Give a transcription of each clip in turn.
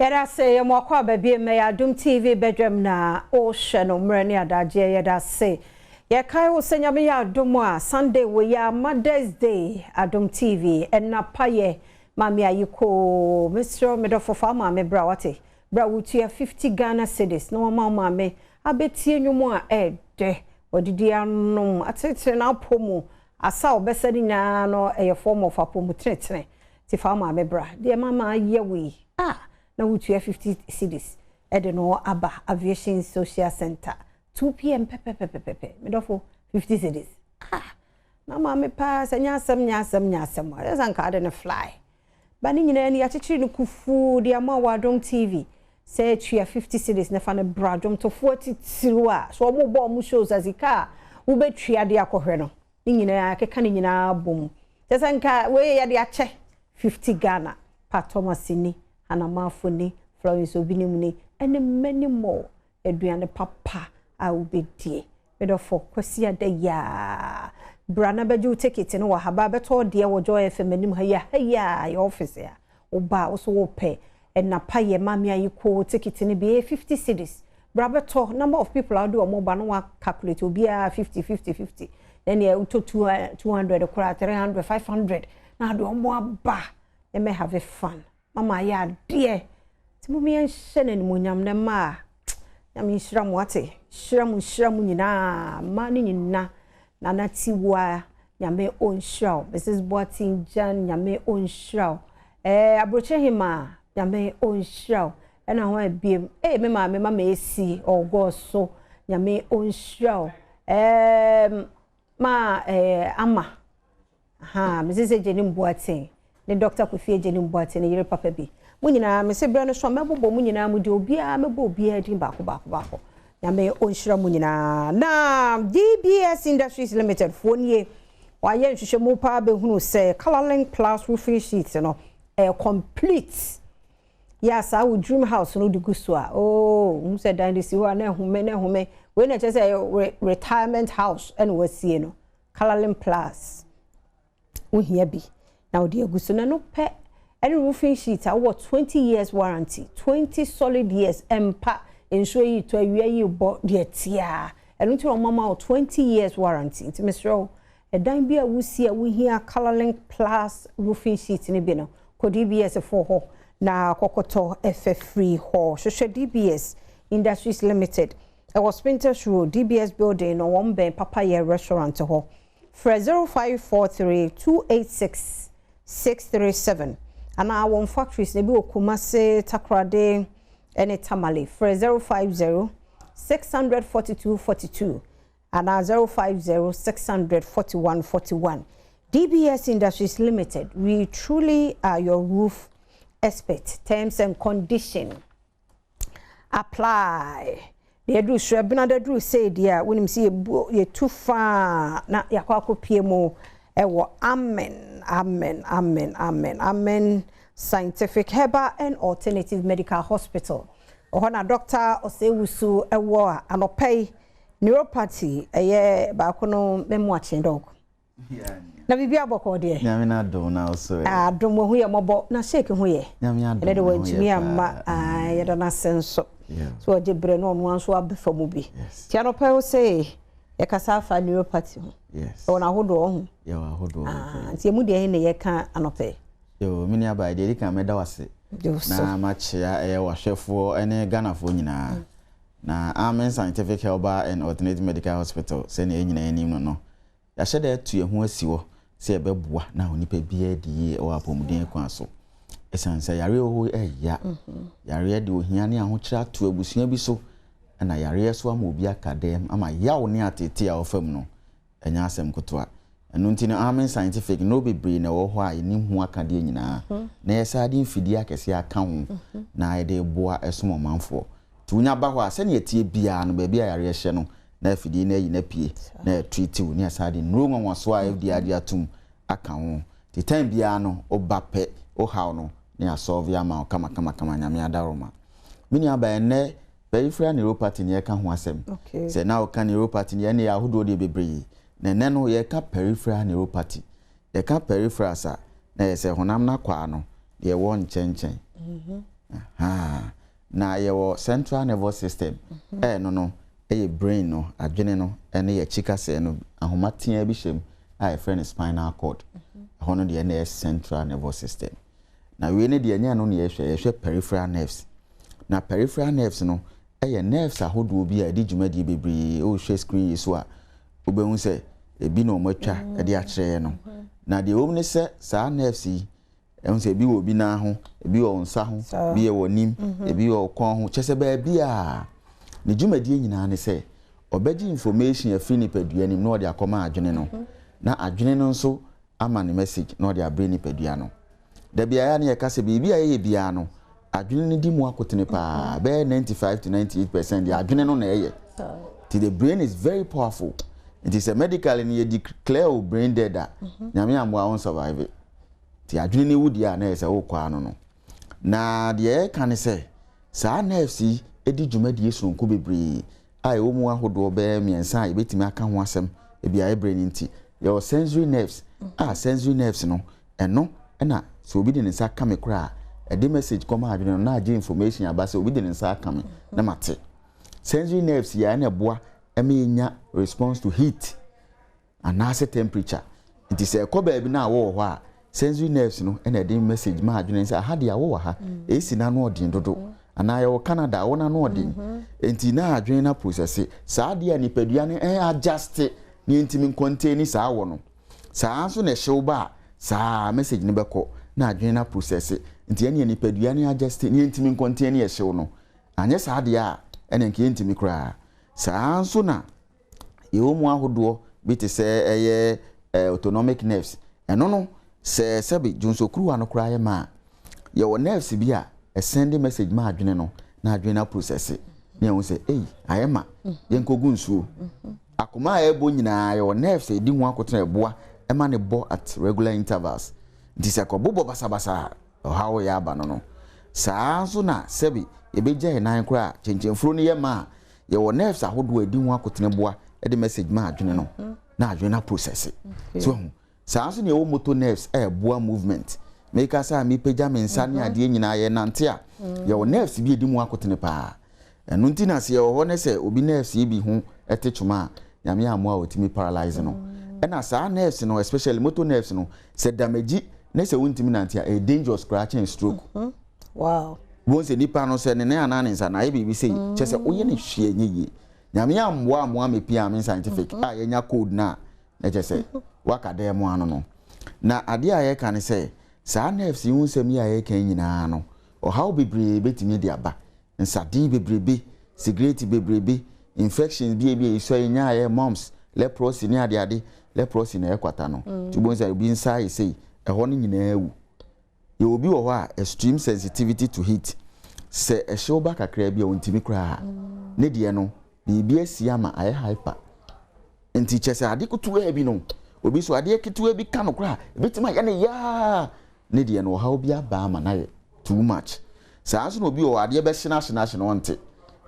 Yɛda ase yɛ mo akɔ aba bio mɛ yɛ Adom TV badwam na wohwɛ no mmerɛ ne adagyeɛ yɛda ase. Yɛkae wo sɛ Nyame yɛ adom a Sunday wɔ yi a Mother's Day Adom TV ɛna payɛ Maame Ayikoo mesrɛ wo medɔfo fa wo maame bra wate bra wotua 50 Ghana cedis na wama wo maame abɛtie nnwom a ɛɛdɛ wadidi anom atenetene n'apɔ mu asa a ɔbɛsa ne nyinaa no ɛyɛ form of apɔmu tenetene nti fa wo maame bra deɛ mama ayɛ wo yi ah na wotua 50 cedis ɛde no aba Aviation Social Center 2 pm pɛpɛpɛpɛpɛ medɔfo 50 cedis ah na maame paa sɛ nyɛ asɛm nyɛ asɛm nyɛ asɛm a ɛsɛ nka ade no fly ba ne nyinaa ni yɛakyekyere no kufuu de ama wɔ Adom TV sɛ tua 50 cedis na fa no bra dwomtofoɔ titiriw a so ɔmo bɔ ɔmo shows a sika a wobɛtua de akɔhwɛ no ne nyinaa keka ne nyinaa bom kyɛ sɛ nka wei yɛde akyɛ 50 Ghana Pa Thomas ni Hanamafo ni Florence Obinim ni ɛne many more aduane papa a wobɛdie medɔfo Kwasi Ada yaa bra na bɛgye wo ticket no wɔ ha ba bɛtɔ deɛ wɔ Joy FM anim ha yi ha yi a yɛ office a woba wo so wopɛ ɛnapa yɛ Maame Ayiko ticket no bi ɛyɛ 50 cedis bra bɛtɔ number of people a wode ɔmo ba no wa calculate obiara 50 50 50 na nea wotɔ 200 koraa 300 500 na ade ɔmo aba na mɛ have fun mama ayɛ adeɛ nti mo yɛnhyɛ no animuonyam na mma a Nyame nhyira mo ate hyira mo nhyira mo nyinaa mmaa no nyinaa Nana Tiwa Nyame ɔnhyira wo Mrs Boateng Jan Nyame ɔnhyira wo aburokyire hema Nyame ɔnhyira wo ɛna ho abiem me maame mama esi ɔgɔɔ so Nyame ɔnhyira wo ma ama ha Mrs Jenny Boateng ne Dr. Kofi Jenny Boateng ne yere papa bi mo nyinaa mese brɛ no so mɛbobɔ mo nyinaa mo di obiara mɛbɔ obiara din baako baako baako Nyame ɔnhyira mo nyinaa na DBS Industries Limited foɔ nie wɔayɛ nhwehwɛmu paa bɛhunu sɛ Colorlink Plus roofing sheet no ɛyɛ complete yɛ saa wo dream house no de gu so a oh hu sɛ dan de si hɔ a na ɛhome na ɛhome wei na kyerɛ sɛ ɛyɛ retirement house ɛna wasie no Colorlink Plus wohia bi na wode agu so na no pɛ ɛne roofing sheet a wowɔ 20 years warranty, 20 solid years ɛmpa nsuo yi tɔ awia yi bɔ deɛ tia ɛno nti na ɔmama wo 20 years warranty nti mesrɛ wo ɛdan bi a wosi a wohia Colorlink Plus roofing sheet no bi no kɔ DBS foɔ hɔ na kɔkɔtɔ ɛfɛ free hɔ hwehwɛ DBS Industries Limited ɛwɔ Spintex Road DBS building no wɔn bɛn Papayɛ restaurant hɔ frɛ 0543 286 637 anaa wɔn factories na ebi wɔ Kumase, Takoradi ɛne Tamale frɛ 050 642 42 anaa 050 641 41. DBS Industries Limited, we truly are your roof expert. Terms and condition apply. Deɛ ɛduru so ɛbena da duru sei deɛ a wonim sɛ yɛtu faa na yɛakɔ akɔpie mu ɛwɔ Amen Amen Amen Amen Amen Scientific Herbal and Alternative Medical Hospital ɔhɔ na Dr. Osei-Wusu ɛwɔ a anɔpa yi neuropathy ɛyɛ baako no mɛmu akyen dɔg na biribi abɔkɔ deɛ. Nyame na adom na ɔso. Adom ho yɛ mmɔbɔ na shake ho yɛ. Nyame adom. Ɛnɛ de wantumi amma yɛda no ase nso so ɔgye berɛ na ɔno nso abɛfa mu bi nti anɔpa yi wo sɛ yɛkasa afa neuropathy ho. Ɛwɔ n'ahodoɔ ho. Yɛwɔ ahodoɔ. Nti emu deɛ na yɛka anɔpa yi? Yo, me nua baa deɛ edi kan mɛda wase na makyea ɛyɛ wahwɛfoɔ ne Ghanafoɔ nyinaa. Na Amen Scientific Herbal and Alternative Medical Hospital sɛnea yɛn nyinaa anim no, yɛahyɛ dɛ atu yɛn ho asi hɔ sɛ yɛbɛboa na onipa biara di yie wɔ apɔmuden kwan so. Ɛsiane sɛ yareɛ wɔ hɔ ɛya. Yareɛ de ohia ne ahokyere ato abusua bi so ɛna yareɛ so ama obi aka dɛm ama yaw ne atete a ɔfa mu no ɛnyɛ asɛm ketewa. Ɛno nti no Amen Scientific nnuro bebree na ɛwɔ hɔ a yɛnim ho akadeɛ nyinaa na yɛsaa de mfidie akɛseɛ aka ho na yɛde boa ɛsom ɔmanfoɔ. Nti wonya ba hɔ a sɛnea ɛteɛ biara no baabi a yareɛ hyɛ no na afidie no ayi no apue na ɛtreat wo ne yɛsaa de nnuro nwanwasoɔ a FDA agye atom aka ho. Nti time biara no woba pɛ wohaw no na yɛasɔlve ama wo kama kama kama Nyame adaworoma. Me nua ba ɛnnɛ peripheral neuropathy ne yɛka ho asɛm. Sɛ na woka neuropathy ne ɛne ahodoɔ deɛ bebree. Na ɛnnɛ no yɛka peripheral neuropathy. Yɛka peripherals a na yɛ sɛ honam no akwaa no deɛ ɛwɔ nkyɛnkyɛn. Ahaa. Na yɛwɔ central nervous system. Ɛno no ɛyɛ brain no, adwene no ɛne yɛn akyi kasɛɛ no, ahoma teaa bi hyɛ mu a yɛfrɛ no spinal cord. Ɛhɔ no deɛ na ɛyɛ central nervous system. Na wei ne deɛ ɛnyɛ ɛno na yɛhwɛ, yɛhwɛ peripheral nerves. Na peripheral nerves no ɛyɛ nerves ahodoɔ bi a ɛdi dwumadie bebree. Wohwɛ screen yi so a, wobɛhu sɛ ebi na wɔatwa de akyerɛ yɛn no. Na deɛ ɛwɔ mu ne sɛ saa nerves yi, ɛhu sɛ ebi wɔ obi nan ho, ebi wɔ wo nsa ho, ebi yɛ wɔ anim, ebi wɔ wo kɔn ho. Kyerɛ sɛ baabi a ne dwumadie nyinaa ne sɛ ɔbɛgye information afiri nipadua no mu na ɔde akɔma adwene no. Na adwene no nso ama ne message na ɔde abrɛ nipadua no. Da biara ne yɛka sɛ biribi a yɛyɛ biara no, adwene no di mu akotene paa. Bɛyɛ 95 to 98% deɛ adwene no na ɛyɛ. Nti the brain is very powerful. Nti sɛ medically no yɛ declare wo brain dead a, Nyame ammoa wo survive. Nti adwene no wu deɛ a na ɛyɛ sɛ wokɔ ano no. Na deɛ yɛka ne sɛ saa nerves yi di dwumadie sononko bebree a ɛwɔ mu ahodoɔ bɛyɛ mmiɛnsa a yɛbɛtumi aka ho asɛm ebi a ɛbrɛ no nti. Yɛwɔ sensory nerves a sensory nerves no ɛno ɛna sɛ obi de ne nsa ka me koraa a, ɛde message kɔma adwene no na agye information aba sɛ obi de ne nsa aka me na mate. Sensory nerves yi a ɛna ɛboa ma yɛnya response to heat anaasɛ temperature. Nti sɛ ɛkɔ baabi na awɔ wɔ hɔ a, sensory nerves no na ɛde message ma adwene sɛ aha deɛ awɔ wɔ ha, AC no ano ɔden dodo. Anaa yɛwɔ Canada, awɔ no ano ɔden. Nti na adwene no aprocesse saa adeɛ a nipadua no adjust na yɛntumi ncontain saa awɔ no. Saa nso na ɛhyew ba a, saa message no bɛkɔ na adwene no aprocesse. Nti ɛnneɛ nipadua no adjust na yɛntumi ncontain ɛhyew no. Anyɛ saa deɛ a, ɛnneɛ nka yɛntumi koraa. Saa nso na yɛwɔ mu ahodoɔ bi te sɛ ɛyɛ autonomic nerves. Ɛno no, sɛ sɛbe dwonsokuruwa no koraa yɛ ma a, yɛwɔ nerves bi a ɛsɛnde message ma adwene no na adwene no aprocesse na yɛhu sɛ ei, ayɛ ma, yɛnkɔgu nsuo. Akoma a ɛrebɔ nyinaa yɛwɔ nerves a ɛdi ho akotena a ɛboa ma no bɔ at regular intervals. Nti sɛ ɛkɔbobɔ basabasa a, ɔhaw yɛ aba no no. Saa ara nso na sɛbe yɛbɛgya yɛn nan koraa a, kyenkyenfuro no yɛ ma a, yɛwɔ nerves ahodoɔ a ɛdi ho akotene boa de message ma adwene no na adwene no aprocesse. So ahu? Saa nso na yɛwɔ motor nerves a ɛboa movement. Meka sɛ a mepagya me nsa ne adeɛ nyinaa yɛnante a, yɛwɔ nerves bi a ɛdi mu akotene paa. Ɛno nti na sɛ yɛwɔ hɔ ne sɛ obi nerves yi bi ho te twoma a, Nyame ammoa a ɔtumi paralyze no. Ɛna saa nerves no, especially motor nerves no, sɛ damage ne sɛ wontumi nante a, ɛyɛ dangerous koraa kyɛn stroke. Wow. Wohu sɛ nipa no sɛ ne nan anaa ne nsa no ayɛ biribi sei, kyerɛ sɛ woyɛ no hwee ɛnyɛ yie. Nyame ammoa ammoa ammɛpia Amen Scientific a yɛanya code no a, na kyerɛ sɛ woaka dan mu ano no. Na adeɛ a yɛreka ne sɛ, saa nerves yi ho nsɛm yi a yɛreka yi nyinaa no, ɔhaw bebree bɛtumi de aba. Nsaden bebrebe, sigaret bebrebe, infections bi a ebi a yɛsua yɛnyaeɛ, mumps, leprosy ne adeade. Leprosy na ɛyɛ kwata no. Nti wobɛhu sɛ obi nsa ayɛ sei, ɛhɔ no nyinaa awu. Yɛwɔ obi wɔ hɔ a extreme sensitivity to heat. Sɛ ɛhyew ba kakraa bi a ɔntumi koraa. Ne deɛ no, biribi asi ama ayɛ hyper. Nti kyerɛ sɛ ade ketewaa bi no, obi nso adeɛ ketewa bi ka no koraa a, ɛbɛtumi ayɛ no yaa. Ne deɛ no, ɔhaw bi aba ama no ayɛ too much. Saa nso na obi wɔ hɔ adeɛ bɛhye no ahye no ahye no ɔnte.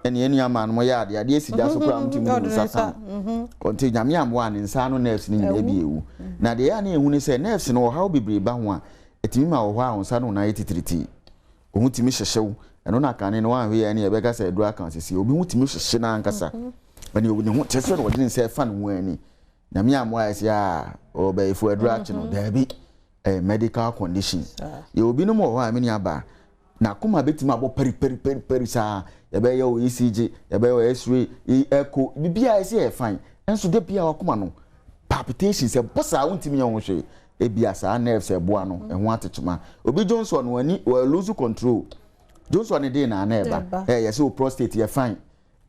Ɛne yɛn nua maa no mo yɛ adeɛ, adeɛ si gya so koraa ɔntumi de ne nsa ka no. Ɔnte, Nyame ammoa a ne nsa ano nerves no nyinaa bi awu. Na deɛ ɛyɛ a na yɛhu ne sɛ nerves no ɔhaw bebree ba ho a, ɛtumi ma wɔ hɔ a wo nsa ne wo nan yɛ titiritii. Wo ho tumi hyehye wo. Ɛno na kane no woanhwɛ yie a ɛne yɛbɛka sɛ aduro aka wo sesie. Obi ho tumi hyehye no ankasa. Ɛne ne ho kyerɛ sɛ ɔde ne nsa ɛfa ne ho ani. Nyame ammoa a ɛsɛ a ɔbɛyifo aduro akye no. Daabi. Ɛyɛ medical condition. Yɛwɔ binom wɔ hɔ a me nua baa n'akoma bɛtumi abɔ pɛripɛripɛripɛri saa. Yɛbɛyɛ wo ECG, yɛbɛyɛ wo X-ray, echo, biribiara ɛsɛ yɛ fine. Ɛnso da biara w'akoma no palpitations ɛbɔ saa wontumi nyɛ ho hwee. Ebia saa nerves a ɛboa no ɛho atekyema. Obi dwonsɔ no w'ani wɔ lose control. Dwonsɔ no den na na ɛba. Ɛɛ yɛsɛ wo prostate yɛ fine.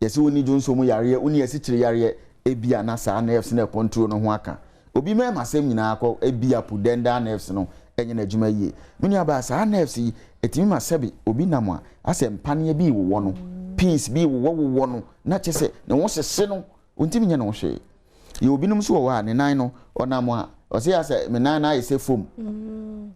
Yɛsɛ wonni dwonsɔ mu yareɛ, wonni asikyire yareɛ, ebia na saa nerves no a ɛcontrol no ho aka. Obi mmarima asɛm nyinaa kɔ, ebia pudendal nerves no nyɛ n'adwuma yie. Me nuabaa, saa nerves yi, ɛtumi ma sɛbe obi nam a, asɛ mpaneɛ bi rewowɔ no, pins bi rewowɔwowɔ no, na kyerɛ sɛ ne ho hyehye no, ɔntumi nyɛ ne ho hwee. Yɛwɔ binom nso wɔ hɔ a, ne nan no, ɔnam a, ɔse asɛ me nan no ayɛ sɛ foam.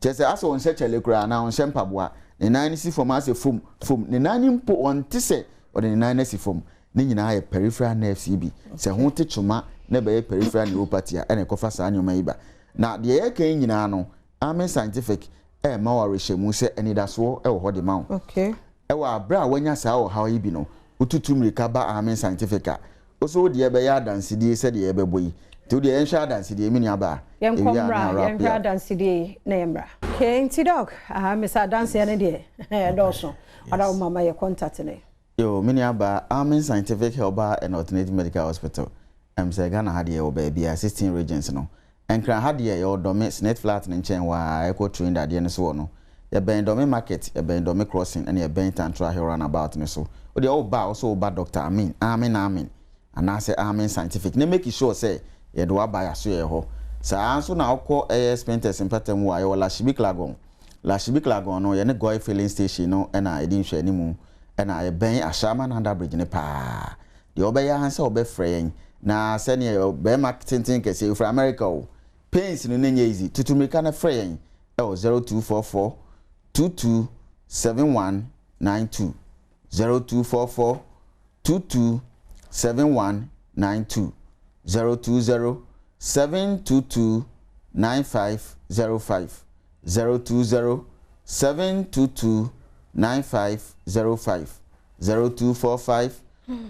Kyerɛ sɛ asɛ ɔnhyɛ kyale koraa anaa ɔnhyɛ mpaboa. Ne nan no si fam asɛ foam, foam. Ne nan no mpo, ɔnte sɛ ɔde ne nan no asi fam. Ne nyinaa yɛ peripheral nerves yi bi. Sɛ ho te kyoma na ɛbɛyɛ peripheral neuropathy a, ɛna ɛkɔfa saa nneɛma yi ba. Na deɛ yɛreka yi nyinaa no, Amen Scientific rema wo awerɛhyɛmu sɛ anidasoɔ wɔ hɔ de ma wo. Wɔ aberɛ a woanya saa ɔhaw yi bi no, wotutu mmirika ba Amen Scientific a, wo nso wo deɛ bɛyɛ adansedie sɛdeɛ yɛbɛbɔ yi. Nti wo deɛ yɛnhwɛ adansedie, me nuabaa. Yɛnkɔ Ɛwie a mmra, na wrap yɛnhwɛ up. adansedie yi na yɛmmra. Okay, nti Doc, aha me sɛ adanseɛ no deɛ ɛdɔɔso. Ɔda wo mama yɛ contact no. Yoo, me nuabaa, Amen Scientific Herbal and Alternative Medical Hospital, ɛm sɛ Ghana ha deɛ yɛwɔ baabiara, 16 regions no. Nkran ha deɛ yɛwɔ Dome, Senate flat no nkyɛn hɔ ara, ɛkɔ train dadeɛ no so hɔ no. Yɛbɛn Dome market, yɛbɛn Dome crossing ɛna yɛbɛn Tantra Hill roundabout no so. Wo deɛ woba a, wo sɛ woba Doctor Amin, Amen Amen, anaasɛ Amen Scientific na make sure sɛ yɛde wo aba yɛasoɛɛ hɔ. Saa ara nso na wokɔ ɛyɛ Spintex mpɛtam hɔ a, yɛwɔ Lashibi Klagon. Lashibi Klagon no, yɛne Goil filling station no na ɛdi nhwɛanimu, ɛna yɛbɛn Ashaiman Under Bridge no paa. Deɛ wobɛyɛ ara ne sɛ wobɛfrɛ yɛn na sɛdeɛ barima tenten kɛseɛ yi ɔfiri America o, pains no na ɛnyɛ easy, tutu mmirika na frɛ yɛn wɔ 0244 22 7192, 0244 22 7192, 020 722 9505, 020 722 9505, 0245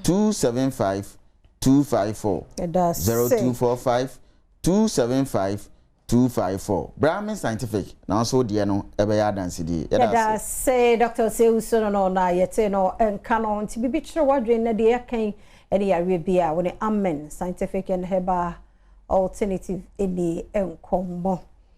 275 254 0245 275 254 Brahmin Scientific na nso deɛ no ɛbɛyɛ adansedie. Yɛda Yɛda ase Dr. Osei no no na yɛte no nka no nti biribi kyerɛ w'adwene na deɛ yɛka yi ɛne yareɛ bi a wo ne Amen Scientific and Herbal Alternative ɛni nkɔmmɔ.